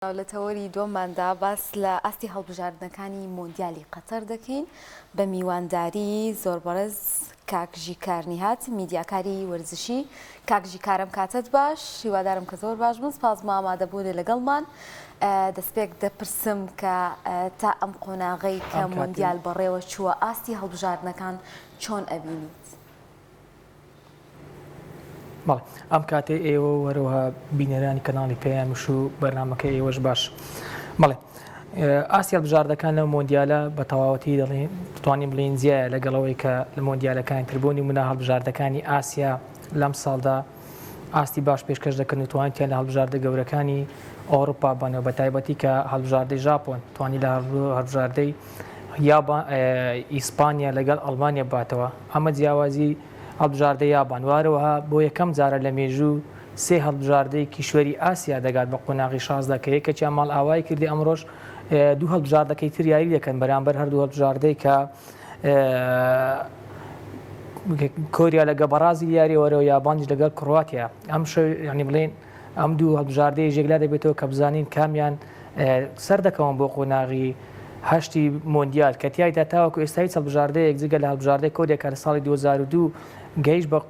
لە تەوەری دووەمماندا باس لە ئاستی هەڵبژاردنەکانی مۆندیالی قەتەر دەکەین بە میوانداری زۆر بەڕێز کاک ژیکار نیهات میدیاکاری وەرزشی. کاک ژیکارم کاتت باش، هیوادارم کە زۆر باش بن. سپاس بۆ ئامادەبوونت لەگەڵمان. دەستپێک دەپرسم کە تا ئەم قۆناغەی کە مۆندیال بەڕێوە چووە ئاستی هەڵبژاردنەکان چۆن ئەبینیت؟ بەڵێ ئەم کاتەی ئێوە و هەروەها بینەرانی کەناڵی پەیامش و بەرنامەکەی ئێوەش باش. بەڵێ ئاستی هەڵبژاردەکان لەم مۆندیالە بە تەواوەتی دەڵێن دەتوانین بڵێین جیایە لەگەڵ ئەوەی کە لە مۆندیالەکانی تر بۆ نمونە هەڵبژاردەکانی ئاسیا لەم ساڵدا ئاستی باش پێشکەش دەکەن و توانیان لە هەڵبژاردە گەورەکانی ئەوروپا بنەوە بە تایبەتی کە هەڵبژاردەی ژاپۆن توانی لە هەڵبژاردەی یابان ئیسپانیا لەگەڵ ئەڵمانیا بباتەوە ئەمە جیاوازی هەڵبژاردەی یابان و هەروەها بۆ یەکەم جارە لە مێژوو سێ هەڵبژاردەی کیشوەری ئاسیا دەگات بە قۆناغی 16 کە یەکێکیان ماڵئاوایی کردی ئەمڕۆش دوو هەڵبژاردەکەی تر یاری دەکەن بەرامبەر هەردوو هەڵبژاردەی کە کۆریا لەگە بەڕازیل یاری وەرەوە یابانیش لەگەڵ کرواتیا ئەم شەو ینی بڵێن ئەم دوو هەڵبژاردەیەش یەکلا دەبێتەوە کە بزانین کامیان سەردەکەون بۆ قۆناغی هەشتی مۆندیال کە تیایدا تاوەکو ئێستا هیچ هەڵبژاردەیەک جگە لە هەڵبژاردەی کۆریا کە لە ساڵی 2002 گەیشت بە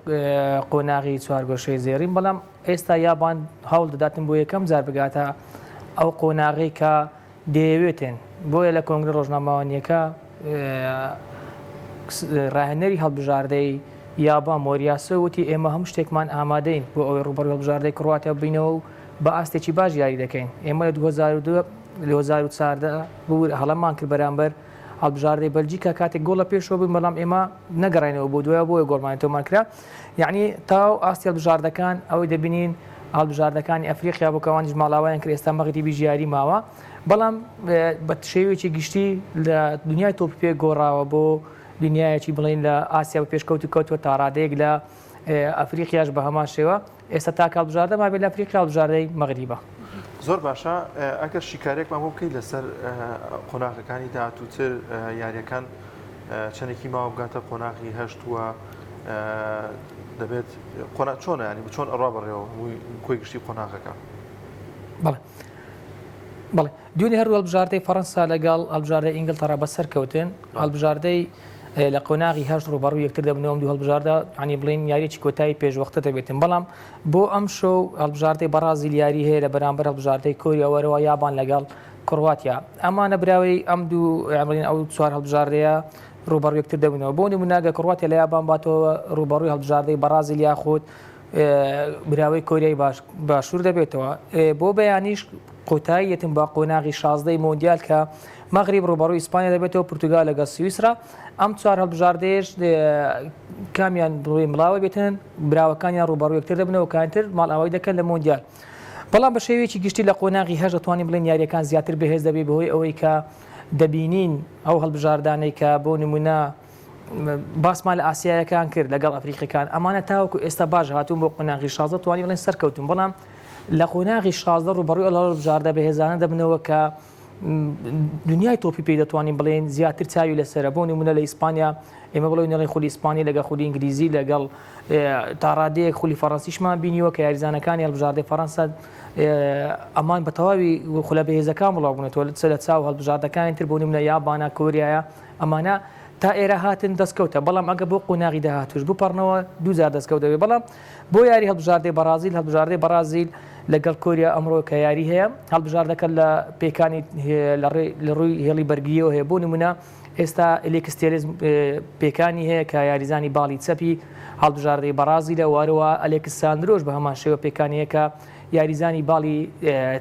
قۆناغی چوارگۆشەی زێڕین بەڵام ئێستا یابان هەوڵ دەداتن بۆ یەکەم جار بگاتە ئەو قۆناغەی کە دەیەوێتن بۆیە لە کۆنگرە ڕۆژنامەوانیەکە ڕاهێنەری هەڵبژاردەی یابان مۆریاسۆ وتی ئێمە هەموو شتێکمان ئامادەین بۆ ئەوەی ڕووبەڕووی هەڵبژاردەی کڕواتیا ببینەوە و بە ئاستێکی باش یاری دەکەین ئێمە لە 2002 2014 ببورە هەڵەمان کرد بەرامبەر هەڵبژاردەی بەلجیکا کاتێک گۆڵ لە پێشەوە بووین بەڵام ئێمە نەگەڕێنەوە بۆ دوای بۆیە گۆڵمان تۆمار کرا یعنی تاو ئاستی هەڵبژاردەکان ئەوەی دەبینین هەڵبژاردەکانی ئەفریقیا بۆ کەوانیش ماڵاوایان کرد ئێستا مەغریبیش یاری ماوە بەڵام بە شێوەیەکی گشتی لە دنیای تۆپی پێ گۆڕاوە بۆ دنیایەکی بڵین لە ئاسیا بە پێشکەوت و کەوتوە تا ڕادەیەک لە ئەفریقیاش بە هەمان شێوە ئێستا تاکە هەڵبژاردە مابێت لە ئەفریقیا هەڵبژاردەی مەغریبە. زۆر باشە ئەگەر شیکاریەکمان بۆ بکەیت لەسەر قۆناغەکانی داهاتووتر یاریەکان چەندێکی ماوە بگاتە قۆناغی هەشت وە دەبێت قۆنا چۆنە ینی بچۆن ئەڕا بەڕێوە هەمووی کۆی گشتی قۆناغەکە بەڵێ بەڵێ دوێنێ هەردوو هەڵبژاردەی فەڕەنسا لەگەڵ هەڵبژاردەی ئینگلتەرا بەسەرکەوتن هەڵبژاردەی لە قۆناغی هەشت ڕووبەڕووی یەکتر دەبنەوە ئەم دوو هەڵبژاردە ینی بڵین یاریی کۆتایی پێشوەختە دەبێتن بەڵام بۆ ئەم شەو هەڵبژاردەی بەڕازیل یاری هەیە لە بەرامبەر هەڵبژاردەی کۆریا وەرەوە یابان لەگەڵ کڕواتیا ئەمانە براوەی ئەم دوو بڵین ئەو چوار هەڵبژاردەیە ڕووبەڕووی یەکتر دەبنەوە بۆ نمونە گە کڕواتیا لە یابان باتەوە ڕووبەڕووی هەڵبژاردەی بەڕازیل یاخود براوەی کۆریای باشوور دەبێتەوە بۆ بەیانیش کۆتایی یەتن بە قۆناغی شازدەی مۆندیال کە مەغریب ڕووبەڕووی ئیسپانیا دەبێتەوە پرتوگال لەگەڵ سویسرا ئەم چوار هەڵبژاردەیەش کامیان بڵێ مڵاوە بێتن براوەکانیان ڕووبەڕوو یەکتر دەبنەوە کانتر ماڵئاوای دەکەن لە مۆندیال بەڵام بە شێوەیەکی گشتی لە قۆناغی هەشت دەتوانین بڵێن یاریەکان زیاتر بەهێز دەبێت بەهۆی ئەوەی کە دەبینین ئەو هەڵبژاردانەی کە بۆ نمونە باسمان لە ئاسیایەکان کرد لەگەڵ ئەفریقیەکان ئەمانە تاوەکو ئێستا باش هاتوون بۆ قۆناغی 16 توانی بڵێن سەرکەوتون بەڵام لە قۆناغی 16 ڕووبەڕووی ئەو هەڵبژاردە بەهێزانە دەبنەوە کە دنیای تۆپی پێی دەتوانین بڵێن زیاتر چاوی لەسەرە بۆ نمونە لە ئیسپانیا ئێمە بڵێن نەڵێن خولی ئیسپانی لەگە خولی ئینگلیزی لەگەڵ تاڕادەیەک خولی فەڕەنسیشمان بینیوە کە یاریزانەکانی هەڵبژاردەی فەڕەنسا ئەمان بە تەواوی خولە بەهێزەکان بڵاو بوونەتەوە لە چاو هەڵبژاردەکانی تر بۆ نمونە یابانە کۆریایە ئەمانە تا ئێرە هاتن دەستکەوتە، بەڵام ئەگە بۆ قۆناغی داهاتووش بپەڕنەوە دووجار دەستکەوت دەبێت، بەڵام بۆ یاری هەڵبژاردەی بەڕازیل هەڵبژاردەی بەڕازیل لەگەڵ کۆریا ئەمڕۆ کە یاری هەیە هەڵبژاردەکە لە پێکانی لە ڕووی هێڵی بەرگریەوە هەیە بۆ نمونە ئێستا ئەلێکس تێلێز پێکانی هەیە کە یاریزانی باڵی چەپی هەڵبژاردەی بەڕازیلە وارەوە ئەلێکساندرۆش بە هەمان شێوە پێکانی هەیە کە یاریزانی باڵی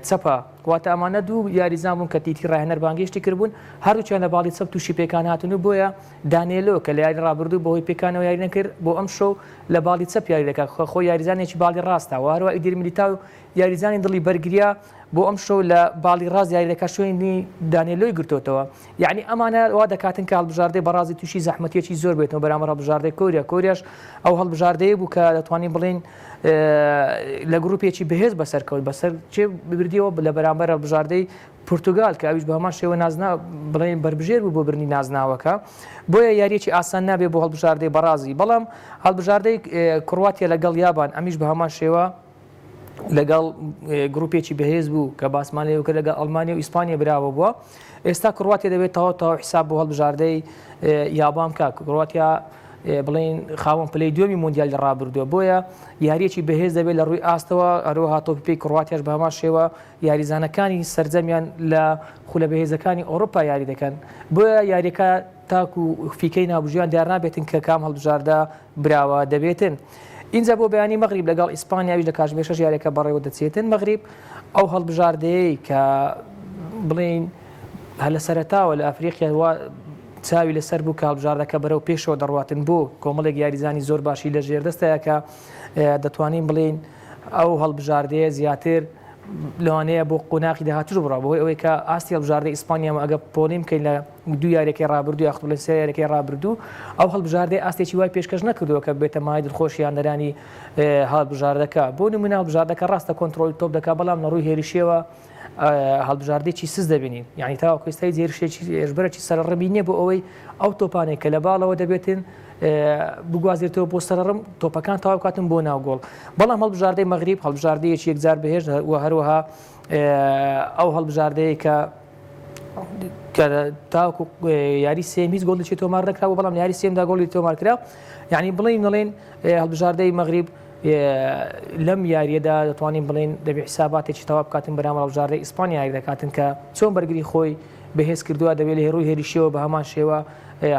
چەپە واتە ئەمانە دوو یاریزان بوون کە تیتی ڕاهێنەر بانگێشتی کردبوون، هەردووکیان لە باڵی چەپ تووشی پێکان هاتن و بۆیە دانێلۆ کە لە یاری ڕابردوو بەهۆی پێکانەوە یاری نەکرد، بۆ ئەمشەو لە باڵی چەپ یاری دەکات کە خۆی یاریزانێکی باڵی ڕاستە و هەروەها ئیدیر میلیتاو یاریزانی دڵی بەرگرییە بۆ ئەمشەو لە باڵی ڕاست یاری دەکات شوێنی دانێلۆی گرتۆتەوە. یەعنی ئەمانە وا دەکاتن کە هەڵبژاردەی بەڕازیل تووشی زەحمەتییەکی زۆر بێتەوە بەرامبەر هەڵبژاردەی کۆریا، کۆریاش ئەو هەڵبژاردەیە بوو کە دەتوانین بڵێین لە گروپێکی بەهێز بەسەرکەوت بەسەر چێ بردیەوە لە بەرامبەر هەڵبژاردەی پرتوگال کە ئەویش بە هەمان شێوە نازنا بڵێن بەربژێر بوو بۆ برنی نازناوەکە بۆیە یاریەکی ئاسان نابێ بۆ هەڵبژاردەی بەڕازی بەڵام هەڵبژاردەی کرواتیا لەگەڵ یابان ئەمیش بە هەمان شێوە. لەگەڵ گروپێکی بەهێز بوو کە باسمان لێ کرد لەگەڵ ئەڵمانیا و ئیسپانیا براوە بووە ئێستا کڕواتیا دەبێت تەواو تەواو حساب بۆ هەڵبژاردەی یابان بکات کڕواتیا بڵین خاوەن پلەی دووەمی مۆندیال لە ڕابردووە بۆیە یاریەکی بەهێز دەبێت لە ڕووی ئاستەوە هەروەها تۆپی پێی کڕواتیاش بە هەمان شێوە یاریزانەکانی سەرجەمیان لە خولە بەهێزەکانی ئەوروپا یاری دەکەن بۆیە یاریەکە تاکو فیکەی ناوبژیوان دیار نابێتن کە کام هەڵبژاردە براوە دەبێتن. ئینجا بۆ بەیانی مەغریب لەگەڵ ئیسپانیا ئەویش لە کاتژمێر شەش یاریەکە بەڕێوە دەچێتن. مەغریب ئەو هەڵبژاردەیەی کە بڵێین هەر لە سەرەتاوە لە ئەفریقیا وا چاوی لەسەر بوو کە هەڵبژاردەکە بەرەو پێشەوە دەڕواتن بۆ کۆمەڵێک یاریزانی زۆر باشی لە ژێردەستەیە کە دەتوانین بڵێین ئەو هەڵبژاردەیە زیاتر لەوانەیە بۆ قۆناغی داهاتوش بڕا بەهۆی ئەوەی کە ئاستی هەڵبژاردەی ئیسپانیا ئەگە پۆلین بکەین لە دوو یاریەکەی ڕابردوو یاخود بڵێن سێ یاریەکەی ڕابردوو ئەو هەڵبژاردەی ئاستێکی وای پێشکەش نەکردووە کە بێتە مایەی دڵخۆشی هاندەرانی هەڵبژاردەکە بۆ نمونە هەڵبژاردەکە ڕاستە کۆنترۆڵی تۆپ دەکات بەڵام لە ڕووی هێرشیەوە هەڵبژاردێکی سست دەبینین یعنی تاوەکو ئێستا هیچ هێرشێکی هێرشبەرێکی سەرڕمی نییە بۆ ئەوەی ئەو تۆپانێک کە لە باڵەوە دەبێتن بگوازێتەوە بۆ سەرڕم تۆپەکان تەواو کاتن بۆ ناو گۆڵ بەڵام هەڵبژاردەی مەغریب هەڵبژاردەیەکی یەکجار بەهێز و هەروەها ئەو هەڵبژاردەیە کە کە تاوەکو یاری سێم هیچ گۆڵێکی تۆمار نەکرا بوو بەڵام یاری سێمدا گۆڵی تۆمار کرا یعنی بڵین نڵێن هەڵبژاردەی مەغریب لەم یاریەدا دەتوانین بڵین دەبێ حساباتێکی تەوا بکاتن بەرامبەر هەڵبژاردەی ئیسپانیا یاری دەکاتن کە چۆن بەرگری خۆی بەهێز کردووە دەبێت لە ڕووی هێرشیەوە بە هەمان شێوە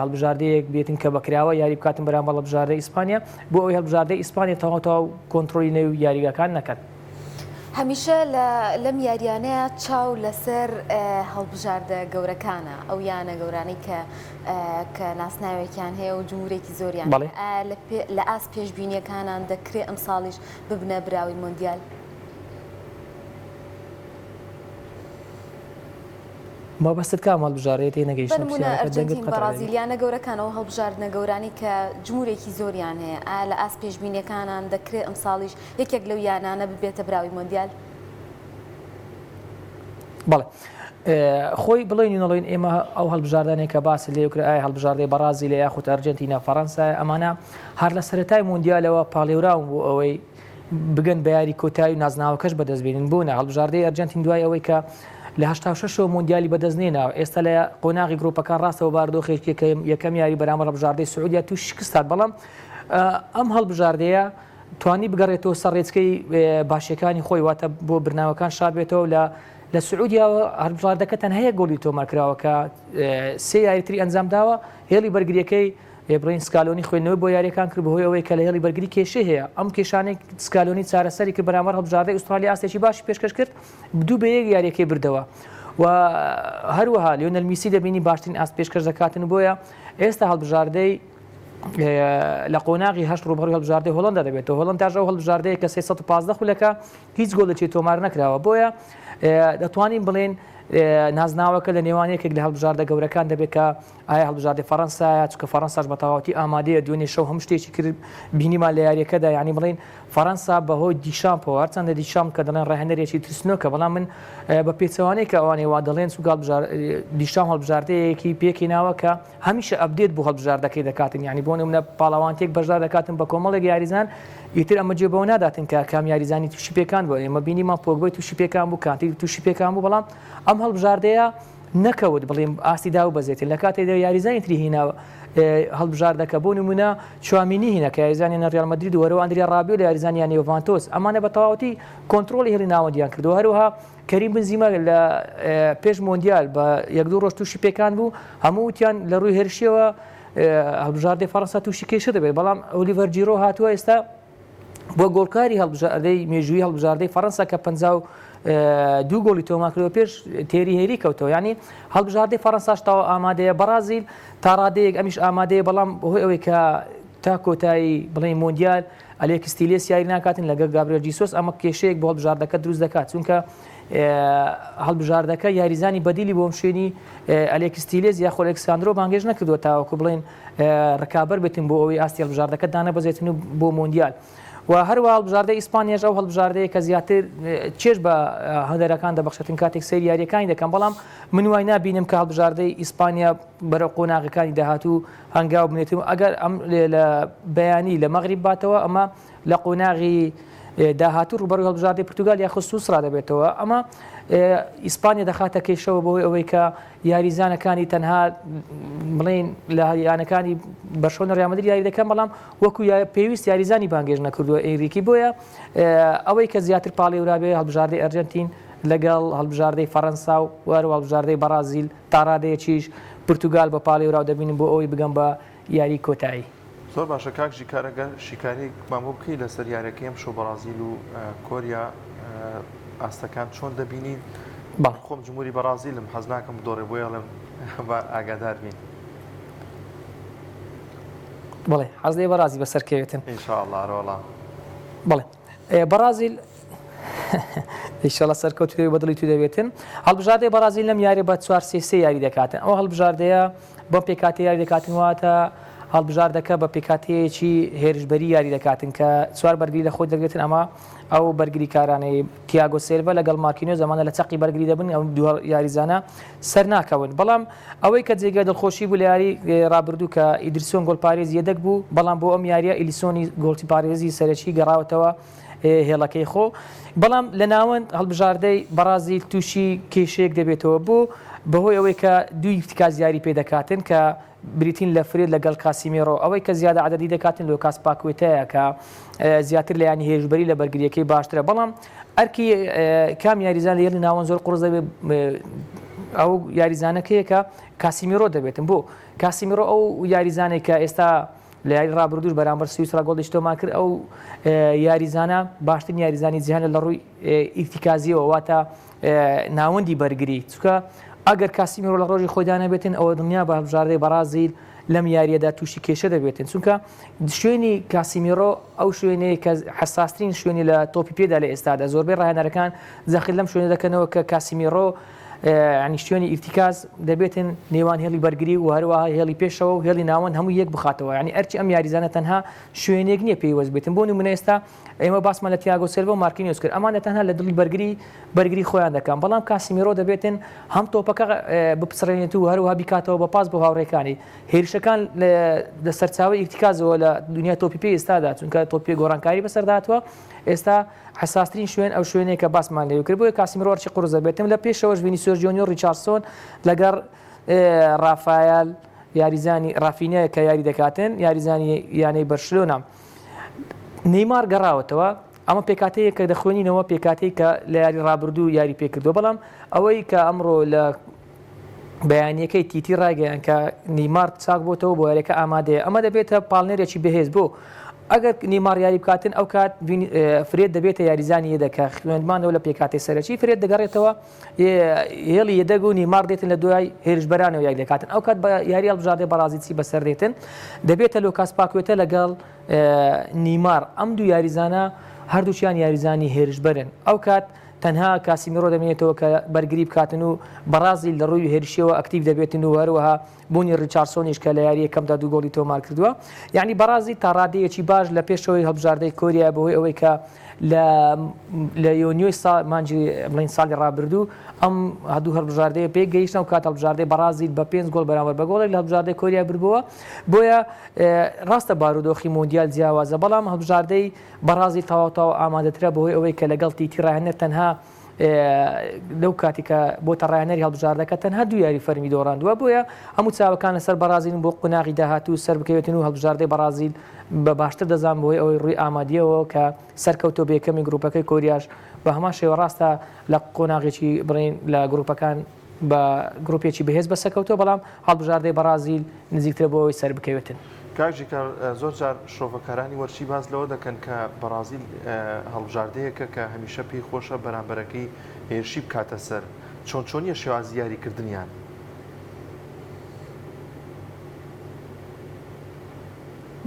هەڵبژاردەیەک بێتن کە بەکراوە یاری بکاتن بەرامبەر هەڵبژاردەی ئیسپانیا بۆ ئەوەی هەڵبژاردەی ئیسپانیا تەواو تەواو کۆنترۆلی نێو یاریگاکان نەکات. هەمیشە لە لەم یاریانەیە چاو لەسەر هەڵبژاردە گەورەکانە ئەو یانە گەورانەی کە کە ناسناوێکیان هەیە و جمهورێکی زۆریان بەڵێ. ئایا لە پێ لە ئاست پێشبینیەکانان دەکرێ ئەمساڵیش ببنە براوەی مۆندیال؟ مەبەستت کام هەڵبژاردەیە بە تێنەگەیشتم نموونە پرسیارەکەت دەنگت ئەرجەنتین، قەتع دەبێ. بەڕازیل، یانە گەورەکان، ئەو هەڵبژاردنە گەورانەی کە جمهورێکی زۆریان هەیە، ئایا لە ئاست پێشبینیەکانان دەکرێ ئەمساڵیش یەکێک لەو یانانە ببێتە براوەی مۆندیال؟ بەڵێ خۆی بڵێن و نەڵێن ئێمە ئەو هەڵبژاردانەی کە باس لێ کرا ئایا هەڵبژاردەی بەڕازیلە یاخود ئەرجەنتینا فەڕەنسا ئەمانە هەر لە سەرەتای مۆندیالەوە پاڵێوراون بۆ ئەوەی بگەن بە یاری کۆتایی و نازناوەکەش بەدەست بێنن بۆ نا هەڵبژاردەی ئەرجەنتین دوای ئەوەی کە لە 86 ەوە مۆندیالی بەدەست نێناوە ئێستا لە قۆناغی گرۆپەکان ڕاستەوە باردۆخێکی یەکەم یاری بەرامبەر هەڵبژاردەی سعودیا تووشی شکست هات بەڵام ئەم هەڵبژاردەیە توانی بگەڕێتەوە سەر ڕێچکەی باشیەکانی خۆی واتە بۆ برناوەکان شاد بێتەوە لە لە سعودیاوە هەڵبژاردەکە تەنها یەک گۆڵی تۆمار کراوە کە سێ یاری تری ئەنجام داوە هێڵی بەرگریەکەی بڵین سکالۆنی خوێندنەوەی بۆ یاریەکان کرد بەهۆی ئەوەی کە لە هێڵی بەرگری کێشەی هەیە ئەم کێشانەی سکالۆنی چارەسەری کرد بەرامبەر هەڵبژاردەی ئوسترالیا ئاستێکی باشی پێشکەش کرد 2-1 یاریەکەی بردەوە و هەروەها لیۆنەل میسی دەبینی باشترین ئاست پێشکەش دەکاتن بۆیە ئێستا هەڵبژاردەی لە قۆناغی هەشت ڕووبەڕووی هەڵبژاردەی هۆڵەندا دەبێتەوە، هۆڵەنداش ئەو هەڵبژاردەیە کە 315 خولەکە هیچ گۆڵێکی تۆمار نەکراوە، بۆیە دەتوانین بڵێین نازناوەکە لە نێوان یەکێک لە هەڵبژاردە گەورەکان دەبێت کە ئایا هەڵبژاردەی فەڕەنسایە، چونکە فەڕەنساش بە تەواوەتی ئامادەیە، دوێنێ شەو هەموو شتێکی کرد بینیمان لە یارییەکەدا، یانی بڵێین فەڕەنسا بەهۆی دیشامپەوە، هەرچەندە دیشامپ کە دەڵێن ڕاهێنەرێکی ترسنۆکە، بەڵام من بە پێچەوانەی کە ئەوانەی وا دەڵێن، چونکە دیشامپ هەڵبژاردەیەکی پێکهێناوە کە هەمیشە update بۆ هەڵبژاردەکەی دەکاتن یانی بۆ نمونە پاڵەوانتێک بەشدار دەکاتن بە کۆمەڵێک یاریزان ئیتر ئەمە جێ بەوە ناداتن کە کام یاریزانی تووشی پێکان بوو ئێمە بینیمان پۆگبای تووشی پێکان بوو کانتی تووشی پێکان بوو بەڵام ئەم هەڵبژاردەیە نەکەوت بڵێم ئاستی داو بەزێتن لە کاتێکدا یاریزانی تری هینا هەڵبژاردەکە بۆ نمونە چوامینی هینا کە یاریزانی نە ریال مەدرید و هەروەها ئەندریا ڕابیۆ لە یاریزانی یانەی یۆڤانتۆس ئەمانە بە تەواوەتی کۆنترۆڵی هێڵی ناوەندیان کردو هەروەها کەریم بنزیمە لە پێش مۆندیال بە یەک دوو ڕۆژ تووشی پێکان بوو، هەموو وتیان لە ڕووی هێرشیەوە هەڵبژاردەی فەڕەنسا تووشی کێشە دەبێت، بەڵام ئۆلیڤەر جیرۆ هاتووە ئێستا بۆ گۆڵکاری هەڵبژاردەی مێژووی هەڵبژاردەی فەڕەنسا کە 52 گۆڵی تۆمار کردەوە پێش تێری هێری کەوتەوە یعنی هەڵبژاردەی فەڕەنساش تاوە ئامادەیە بەڕازیل تا ڕادەیەک ئەمیش ئامادەیە بەڵام بەهۆی ئەوەی کە تا کۆتایی بڵێین مۆندیال ئەلێکس تیلێس یاری ناکاتن لەگەڵ گابرێل جیسۆس ئەمە کێشەیەک بۆ هەڵبژاردەکە دروست دەکات چونکە هەڵبژاردەکە یاریزانی بەدیلی بۆم شوێنی ئەلێکس تیلێز یاخۆ ئەلێکساندرۆ بانگێش نەکردووە تاوەکو بڵێن ڕکابەر بێتن بۆ ئەوەی ئاستی هەڵبژاردەکە دانەبەزێتن و بۆ مۆندیال و هەروە هەڵبژاردە ئیسپانیاش ئەو هەڵبژاردەیە کە زیاتر چێژ بە هەندەرەکان دەبەخشێتن کاتێک سەیری یاریەکانی دەکەم بەڵام من وای نابینم کە هەڵبژاردەی ئیسپانیا بەرەو قۆناغەکانی داهاتوو هەنگاو بنێت و ئەگەر ئەم لە بەیانی لە مەغریب باتەوە ئەمە لە قۆناغی داهاتوو ڕووبەڕووی هەڵبژاردەی پرتوگال یاخود سوسرا دەبێتەوە ئەمە ئیسپانیا دەخاتە کێشەوە بەهۆی ئەوەی کە یاریزانەکانی تەنها بڵین لە یانەکانی بەرشۆنە ریال مەدرید یاری دەکەن بەڵام وەکو پێویست یاریزانی بانگێژ نەکردووە ئێنریکی بۆیە ئەوەی کە زیاتر پاڵێورابێ هەڵبژاردەی ئەرجەنتین لەگەڵ هەڵبژاردەی فەرەنسا و وەرو هەڵبژاردەی بەڕازیل تاڕادەیەکیش پرتوگال بە پاڵێوراو دەبینن بۆ ئەوەی بگەن بە یاری کۆتایی. زۆر باشە کاک ژیکار ئەگەر شیکاریەکمان بۆ بکەی لەسەر یاریەکەی ئەمشەو بەڕازیل و کۆریا ئاستەکان چۆن دەبینی؟ بەڵێ. خۆم جمهوری بەڕازیلم حەز ناکەم بدۆڕێ بۆیە ئەڵێم با ئاگادار بین. بەڵێ حەز لێ بەڕازی بەسەر کەوێتن. ان شاء اللە ئەرەوەڵا. بەڵێ بەڕازیل ئیشەڵا سەرکەوتوو بە دڵی تو دەبێتن هەڵبژاردەی بەڕازیل لەم یاریە بە 4 سێ یاری دەکاتن ئەو هەڵبژاردەیە بەم پێکهاتەیە یاری دەکاتن واتە هەڵبژاردەکە بە پێکهاتەیەکی هێرشبەری یاری دەکاتن کە چوار بەرگری لە خۆی دەگرێتن ئەمە ئەو بەرگریکارانەی تیاگۆ سێلڤا لەگەڵ مارکینیۆس ئەمانە لە چەقی بەرگری دەبن ئەو دوو یاریزانە سەر ناکەون بەڵام ئەوەی کە جێگای دڵخۆشی بوو لە یاری ڕابردوو کە ئیدرسۆن گۆڵپارێز یەدەک بوو بەڵام بۆ ئەم یاریە ئیلیسۆنی گۆڵچی پارێزی سەرەکی گەڕاوەتەوە هێڵەکەی خۆ بەڵام لە ناوەند هەڵبژاردەی بەڕازیل تووشی کێشەیەک دەبێتەوە بۆ بەهۆی ئەوەی کە دوو ئیرتیکاز یاری پێ دەکاتن کە بریتین لە فرێد لەگەڵ کاسیمێرۆ ئەوەی کە زیادە عەدەدی دەکاتن لۆکاس پاکوێتەیە کە زیاتر لە یانی هێرشبەری لە بەرگریەکەی باشترە بەڵام ئەرکی کام یاریزان لە هێڵی ناوەند زۆر قورس دەبێت ئەو یاریزانەکەیە کە کاسیمیرۆ دەبێتن بۆ کاسیمیرۆ ئەو یاریزانێک کە ئێستا لە یاری ڕابردووش بەرامبەر سویسرا گۆڵیش تۆمار کرد، ئەو یاریزانە باشترین یاریزانی جیهانە لە ڕووی ئیرتیکازیەوە واتە ناوەندی بەرگری چونکە ئەگەر کاسیمیرۆ لە ڕۆژی خۆیدا نەبێتن ئەوە دڵنیا بە هەڵبژاردەی بەڕازیل لەم یاریەدا تووشی کێشە دەبێتن چونکە شوێنی کاسیمیرۆ ئەو شوێنەیە کە حساسترین شوێنی لە تۆپی پێدا لە ئێستادا زۆربەی ڕاهێنەرەکان جەخت لەم شوێنە دەکەنەوە کە کاسیمیرۆ یانی شوێنی ئیرتیکاز دەبێتن نێوان هێڵی بەرگری و هەروەها هێڵی پێشەوە و هێڵی ناوەند هەموو یەک بخاتەوە یانی ئەرکی ئەم یاریزانە تەنها شوێنێک نییە پێیوەست بێتن بۆ نمونە ئێستا ئێمە باسمان لە تیاگۆ سێلڤا و مارکینیۆس کرد ئەمانە تەنها لە دڵی بەرگری بەرگری خۆیان دەکەن بەڵام کاسیمیرۆ دەبێتن هەم تۆپەکە بپچڕێنێت و هەروەها بیکاتەوە بە پاس بۆ هاوڕێکانی هێرشەکان لە سەرچاوەی ئیرتیکازەوە لە دنیای تۆپی پێ ئێستادا چونکە تۆپی پێ گۆڕانکاری بەسەردا هاتووە ئێستا حەساسترین شوێن ئەو شوێنەیە کە باسمان لێ کرد بۆیە کاسیمیرۆ ئەرکی قورس دەبێتم لە پێشەوەش ڤینیسیۆس جۆنیۆر ڕیچارسۆن لەگەڵ ڕافایل یاریزانی ڕافینیا کە یاری دەکاتن یاریزانی یانەی بەرشلۆنە نەیمار گەڕاوەتەوە ئەمە پێکاتەیە کە دەخوێنینەوە پێکاتەی کە لە یاری ڕابردوو یاری پێکردووە بەڵام ئەوەی کە ئەمڕۆ لە بەیانیەکەی تیتی ڕایگەیان کە نیمار چاک بۆتەوە بۆ یاریەکە ئامادەیە ئەمە دەبێتە پاڵنەرێکی بەهێز بۆ ئەگەر نیمار یاری بکاتن ئەو کات فرێد دەبێتە یاریزانی یەدەکە خوێندمانەوە لە پێکاتی سەرەکی فرێد دەگەڕێتەوە هێڵی یەدەگ و نیمار دێتن لە دوای هێرشبەرانەوە یاری دەکاتن ئەو کات بە یاری هەڵبژاردەی بەڕازیل چی بەسەر دێتن دەبێتە لۆکاس پاکوێتە لەگەڵ نیمار ئەم دوو یاریزانە هەردووکیان یاریزانی هێرشبەرن ئەو کات تەنها کاسیمیرۆ دەمێنێتەوە کە بەرگری بکاتن و بەڕازیل لە ڕووی هێرشیەوە ئەکتیڤ دەبێتن و هەروەها بوونی ڕیچارسۆنیش کە لە یاری یەکەمدا دوو گۆڵی تۆمار کردووە یعنی بەڕازیل تا ڕادەیەکی باش لە پێشەوەی هەڵبژاردەی کۆریا بەهۆی ئەوەی کە لە لە یۆنیۆی سا مانجی بڵین ساڵی ڕابردوو ئەم هەدوو هەڵبژاردەیە پێک گەیشتن و کات هەڵبژاردەی بەڕازیل بە پێنج گۆڵ بەرامبەر بە گۆڵێک لە هەڵبژاردەی کۆریا بردبووە بۆیە ڕاستە بارودۆخی مۆندیال جیاوازە بەڵام هەڵبژاردەی بەڕازیل تەواو تەواو ئامادەترە بەهۆی ئەوەی کە لەگەڵ تیتی ڕاهێنەر تەنها لەو کاتی کە بۆتە ڕاهێنەری هەڵبژاردەکە تەنها دوو یاری فەرمی دۆڕاندووە بۆیە هەموو چاوەکان لەسەر بەڕازیلن بۆ قوناغی داهاتوو سەر بکەوێتن و هەڵبژاردەی بەڕازیل بە باشتر دەزان بەهۆی ئەوەی ڕووی ئامادیەوە کە سەرکەوتووە بە یەکەمی گروپەکەی کۆریاش بە هەمان شێوە ڕاستە لە قۆناغێکی بڵێین لە گروپەکان بە گروپێکی بەهێز بەسەکەوتووە بەڵام هەڵبژاردەی بەڕازیل نزیکترە بۆ ئەوەی سەربکەوێتن. کاک ژیکار زۆر جار شرۆڤەکارانی وەرزشی باس لەوە دەکەن کە بەڕازیل هەڵبژاردەیەکە کە هەمیشە پێی خۆشە بەرامبەرەکەی هێرشی بکاتە سەر، چۆن چۆنیە شێوازی یاریکردنیان؟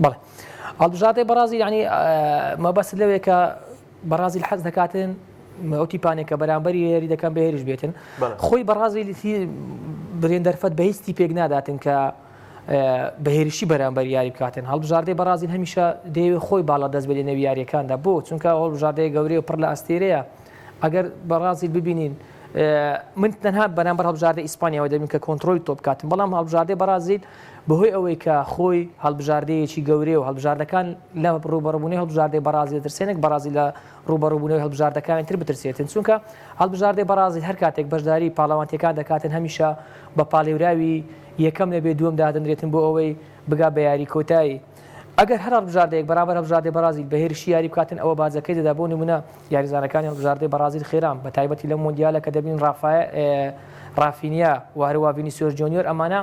بەڵێ هەڵبژاردەی بەڕازیل یانی مەبەست لەوەیە کە بەڕازیل حەز دەکاتن ئەو تیپانێک کە بەرامبەری یاری دەکەن بە هێرش بێتن خۆی بەڕازیل برێن دەرفەت بە هیچ تیپێک ناداتن کە بە هێرشی بەرامبەر یاری بکاتن هەڵبژاردەی بەڕازیل هەمیشە دەیەوێت خۆی باڵا دەست بێت لە نێو یاریەکاندا بۆ چونکە هەڵبژاردەیە گەورەیە و پڕ لە ئەستێرەیە ئەگەر بەڕازیل ببینین من تەنها بەرامبەر هەڵبژاردەی ئیسپانیاوە دەبین کە کۆنترۆلی تۆپ بکاتن بەڵام هەڵبژاردەی بەرازیل بەهۆی ئەوەی کە خۆی هەڵبژاردەیەکی گەورەیە و هەڵبژاردەکان لە ڕووبەڕووبوونەوەی هەڵبژاردەی بەرازیل دەترسێنێک بەرازیل لە ڕووبەڕووبوونەوەی هەڵبژاردەکانی تر بترسێتن چونکە هەڵبژاردەی بەرازیل هەر کاتێک بەشداری پاڵەوانتیەکان دەکاتن هەمیشە بە پاڵێوراوی یەکەم نەبێ دووەم دادەنرێتن بۆ ئەوەی بگا بە یاری کۆتایی ئەگەر هەر هەڵبژاردەیەک بەرامبەر هەڵبژاردەی بەرازیل بە هێرشی یاری بکاتن ئەوە باجەکەی دەدا بۆ نمونە یاریزانەکانی هەڵبژاردەی بەڕازیل خێران، بە تایبەتی لەم مۆندیالە کە دەبینین ڕافینیا و هەروەها ڤینیسیۆس جۆنیۆر ئەمانە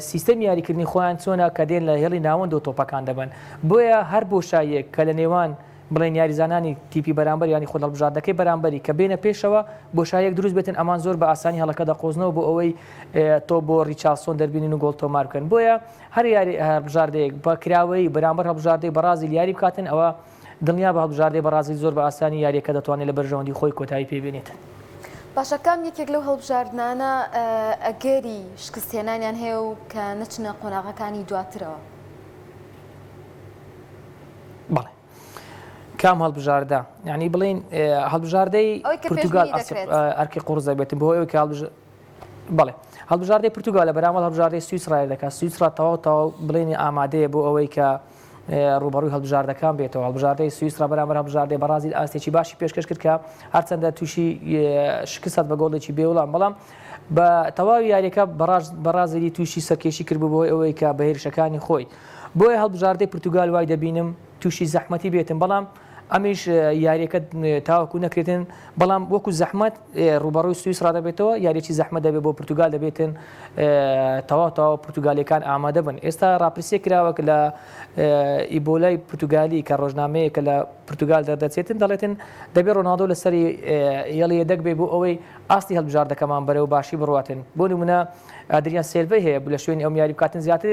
سیستەمی یاریکردنی خۆیان چۆنە کە دێن لە هێڵی ناوەندەوە تۆپەکان دەبەن بۆیە هەر بۆشاییەک کە لە نێوان بڵێن یاریزانانی تیپی بەرامبەر یانی خود هەڵبژاردەکەی بەرامبەری کە بێنە پێشەوە بۆشاییەک دروست بێتن ئەمان زۆر بە ئاسانی هەڵەکە دەقۆزنەوە بۆ ئەوەی تۆپ بۆ ڕیچارسۆن دەربینن و گۆڵ تۆمار بکەن بۆیە هەر یاری هەڵبژاردەیەک بە کراوەیی بەرامبەر هەڵبژاردەی بەڕازیل یاری بکاتن ئەوە دڵنیابە هەڵبژاردەی بەڕازیل زۆر بە ئاسانی یارییەکە دەتوانێت لە بەرژەوەندی خۆی کۆتایی پێ بێنێت. باشە کام یەکێک لەو هەڵبژاردنانە ئەگەری شکستهێنانیان هەیە و کە نەچنە قۆناغەکانی دواترەوە؟ بەڵێ کام هەڵبژاردە یعنی بڵین هەڵبژاردەی پرتوگال ئەرکی قوڕس دەبێتن بۆ ئەوەی کە بەڵێ هەڵبژاردەی پرتوگال لە بەرامبەر هەڵبژاردەی سویسرا یاری دەکات، سویسرا تەواو تەواو بڵێنی ئامادەیە بۆ ئەوەی کە ڕووبەڕووی هەڵبژاردەکان بێتەوە، هەڵبژاردەی سویسرا بەرامبەر هەڵبژاردەی بەڕازیل ئاستێکی باشی پێشکەش کرد کە هەرچەندە تووشی شکست هات بە گۆڵێکی بێوڵام بەڵام بە تەواوی یاریەکە بەڕازیلی تووشی سەرکێشی کرد بوو بەهۆی ئەوەی کە بە هێرشەکانی خۆی بۆیە هەڵبژاردەی پرتوگال وای دەبینم تووشی زەحمەتی بێتن بەڵام ئەمیش یاریەکە تاوەکو نەکرێتن بەڵام وەکو زەحمەت ڕوبەڕووی سویسرا دەبێتەوە یاریی زەحمەت دەبێت بۆ پرتوگال دەبێتن تەواو تەواو پرتوگالیەکان ئامادە بن ئێستا ڕاپرسیە کراوە لە ئیبۆلای پرتوگالی کە ڕۆژنامەیە کە لە پرتوگال دەردەچێتن دەڵێتن دەبێت ڕۆناڵدۆ لەسەری هێڵی یەدەگ بێ بۆ ئەوەی ئاستی هەڵبژاردەکەمان بەرەو باشی بڕواتن بۆ نمونە ئادریان سێلڤەی هەیە لە شوێنی ئەم یاری بکاتن زیاتر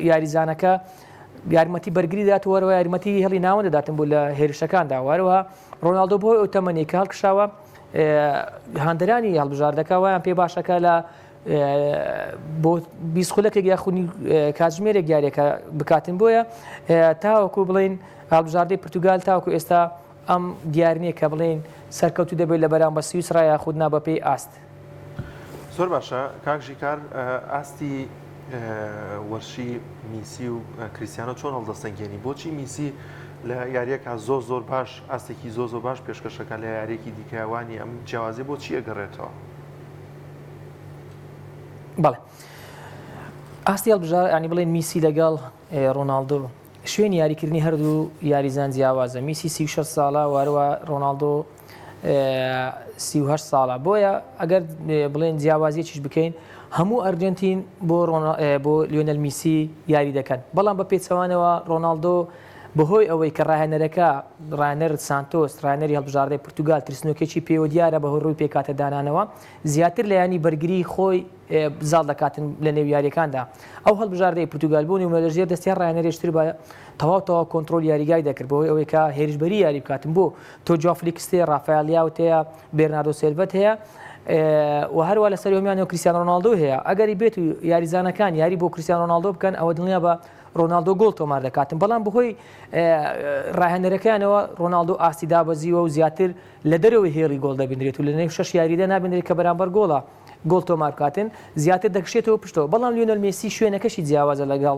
یاریزانەکە یارمەتی بەرگری دەدات و هەروەها یارمەتی هێڵی ناوەند دەداتن بۆ لە هێرشەکاندا و هەروەها ڕۆناڵدۆ بۆی ئەو تەمەنی کە هەڵکشاوە هاندەرانی هەڵبژاردەکە وایان پێ باشەکە لە بۆ 20 خولەکێک یاخونی کاتژمێرێک یاریەکە بکاتن بۆیە تاوەکو بڵین هەڵبژاردەی پرتوگال تاوەکو ئێستا ئەم دیار نییە کە بڵین سەرکەوتو دەبێت لە بەرامبەر سویسرا یاخود نا بەپێی ئاست. زۆر باشە کاک ژیکار ئاستی وەرشی میسی و کریسیانۆ چۆن هەڵدەسەنگێنی بۆچی میسی لە یاریەکە زۆر زۆر باش ئاستێکی زۆر زۆر باش پێشکەشەکە لە یاریەکی دیکەوانی ئەم جیاوازی بۆچی ئەگەڕێتەوە؟ بەڵێ ئاستی هەڵبژار ینی بڵێن میسی لەگەڵ ڕۆناڵدۆ شوێنی یاریکردنی هەردوو یاریزان جیاوازە، میسی 36 ساڵە و هەروەها ڕۆناڵدۆ 38 ساڵە، بۆیە ئەگەر بڵێن جیاوازیەکیش بکەین هەموو ئەرجەنتین بۆ بۆ لیۆنەل میسی یاری دەکەن، بەڵام بە پێچەوانەوە ڕۆناڵدۆ بەهۆی ئەوەی کە ڕاهێنەرەکە ڕاهێنەر سانتۆس ڕاهێنەری هەڵبژاردەی پرتوگال ترسنۆکێکی پێوە دیارە بەهۆی ڕووی پێکهاتە دانانەوە زیاتر لە یانی بەرگری خۆی زاڵ دەکاتن لە نێو یاریەکاندا ئەو هەڵبژاردەی پرتوگال بۆ نمونە لە ژێر دەستی هەر ڕاهێنەرێکی تر بە تەواو تەواو کۆنترۆل یاریگای دەکرد بەهۆی ئەوەی کە هێرشبەری یاری بکاتن بۆ تۆ جواو فلیکست هەیە ڕافایل لیاوت هەیە بێرناردۆ سێلڤەت هەیە و هەروە لەسەر هەمیانەوە کریستیان ڕۆناڵدۆ هەیە ئەگەری بێت و یاریزانەکان یاری بۆ کریستیان ڕۆناڵدۆ بکەن ئەوە دڵنیا بە ڕۆناڵدۆ گۆڵ تۆمار دەکاتن بەڵام بەهۆی ڕاهێنەرەکەیانەوە ڕۆناڵدۆ ئاستی دابەزیوە و زیاتر لە دەرەوەی هێڵی گۆڵ دەبینرێت و لە نێو شەش یاریدا نابینرێت کە بەرامبەر گۆڵە گۆڵ تۆمار بکاتن زیاتر دەکشێتەوە پشتەوە بەڵام لیۆنێل مێسی شوێنەکەشی جیاوازە لەگەڵ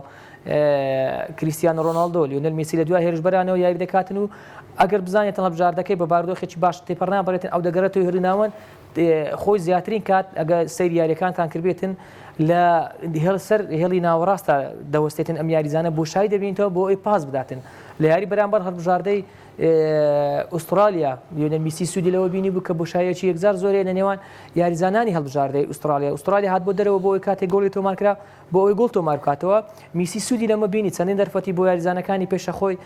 کریستیانۆ ڕۆناڵدۆ لیۆنێل مێسی لە دوای هێرشبەرانەوە یاری دەکاتن و ئەگەر بزانێت هەڵبژاردەکەی بە بارودۆخێکی باش تێپەڕ نابڕێتن ئەو دەگەڕێتەوە هێڵی ناوەند خۆی زیاترین کات ئەگە سەیری یاریەکانتان کردبێتن لە هێڵ سەر هێڵی ناوەڕاستە دەوەستێتن ئەم یاریزانە بۆشایی دەبینیتەوە بۆ ئەوی پاس بداتن لە یاری بەرامبەر هەڵبژاردەی ئوسترالیا، لیۆنێل میسی سوودی لەوە بینی بوو کە بۆشاییەکی یەکجار زۆر هەیە لە نێوان یاریزانانی هەڵبژاردەی ئوسترالیا. ئوسترالیا هات بۆ دەرەوە بۆ ئەوەی کاتێک گۆڵی تۆمارکرا بۆ ئەوەی گۆڵ تۆمار بکاتەوە، میسی سوودی لەمە بینی چەندین دەرفەتی بۆ یاریزانەکانی پێشەخۆی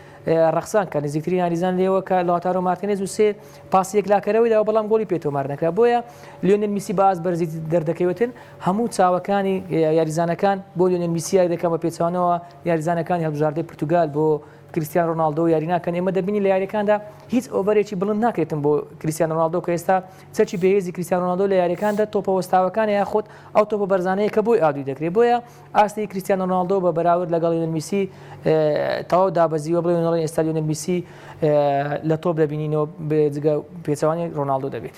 ڕەخسان کە نزیکترین یاریزان لێوە کە لاوتارۆ مارتینێز و سێ پاسی یەکلاکەرەوەی داوە بەڵام گۆڵی پێ تۆمار نەکرا. بۆیە لیۆنێل میسی بە ئاست بەرزی دەردەکەوێتن هەموو چاوەکانی یاریزانەکان بۆ لیۆنێل میسی یاری دەکەن بە پێچەوانەوە یاریزانەکانی هەڵبژاردەی پرتوگال بۆ کریستیان ڕۆناڵدۆ یاری ناکەن، ئێمە دەبینین لە یاریەکاندا هیچ ئۆڤەرێکی بڵند ناکرێتن بۆ کریستیان ڕۆناڵدۆ کە ئێستا چەکی بەهێزی کریستیان ڕۆناڵدۆ لە یاریەکاندا تۆپە وەستاوەکانە یاخود ئەو تۆپە بەرزانەیە کە بۆی ئادوی دەکرێت بۆیە ئاستی کریستیان ڕۆناڵدۆ بە بەراورد لەگەڵ لیۆنێل میسی تەواو دابەزیوە بڵێ نەڵێن ئێستا لیۆنێل میسی لە تۆپ دەبینینەوە بێجگە پێچەوانی ڕۆناڵدۆ دەبێت.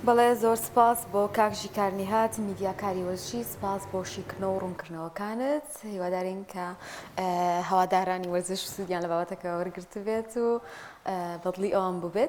بەڵێ زۆر سپاس بۆ کاک ژیکار نیهاد میدیاکاری وەرزشی سپاس بۆ شیکردنەوە و ڕوونکردنەوەکانت هیوادارین کە هەوادارانی وەرزش سوودیان لە بابەتەکە وەرگرتبێت و بەدڵی ئەوان بووبێت.